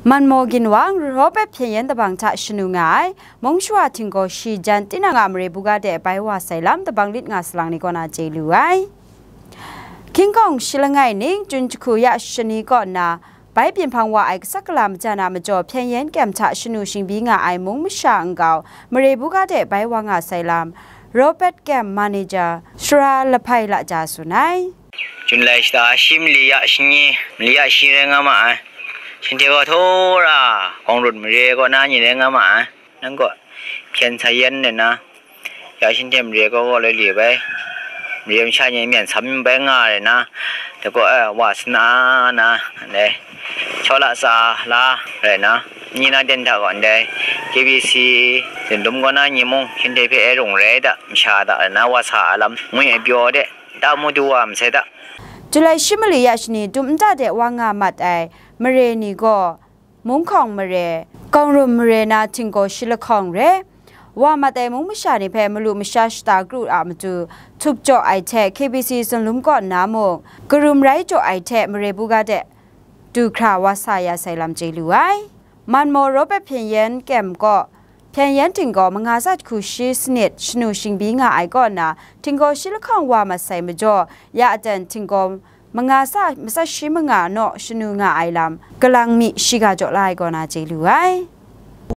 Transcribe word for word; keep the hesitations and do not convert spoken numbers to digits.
Manmaw Ginwang, Robert Hpyen Yen Dabang hta shanu nga ai, mung shawa htinggaw shi jan tinang a mare buga de bai wa sai lam tabang lit nga salang ni kaw na chye lu ai. King Kong shi langai ning Jun jahku ya shani kaw nna, bai byin hpang wa ai kasak kala majan a majaw Hpyen Yen kyem hta shanu shingbyi nga ai mung masha nkau mare buga de bai wa nga sai lam, Robert kyem manager Sara Lahpai Lahja tsun ai. Jun lai shata shi mali ya shani, mali ya shi rai nga ma ai. Shanhte gaw htaw ra, Kawng Rut mare kaw na ni rai nga ma ai. Nang gaw hpyen sa yen nna, ya shanhte mare kaw gaw lai li bai, mare masha ni myen sam bai nga rai na, dai gaw, eh, wa sana na, ndai, chaw la tsa la rai na, ni na den hta gaw ndai, K B C, zinlum kaw na ni mung, shanhte hpe e rung rai da, masha da rai na, wa sa a lam, ngwi ai pyaw de, da mu du wa masai da. Julai shi mali ya shani dum nta de wa nga mat ai mare ni gaw, Mungkhawng mare, Kawng Rut mare na htinggaw shi lahkawng re, wa mat ai mung masha ni hpe malu masha shata kru a matu, htup jaw ai hte K B C zinlum kaw nna mung, karum rai jaw ai hte mare buga de du hkra wa sa ya sai lam chye lu ai. Manmaw Robert Hpyen Yen kyem kaw, Hpyen Yen htinggaw manga tsa jahku shi sanit shanu shingbyi nga ai kaw nna, htinggaw shi lahkawng wa mat sai majaw, ya aten htinggaw manga tsa matsat shi manga naw shanu nga ai lam, kalang mi shiga jaw la ai kaw na chye lu ai.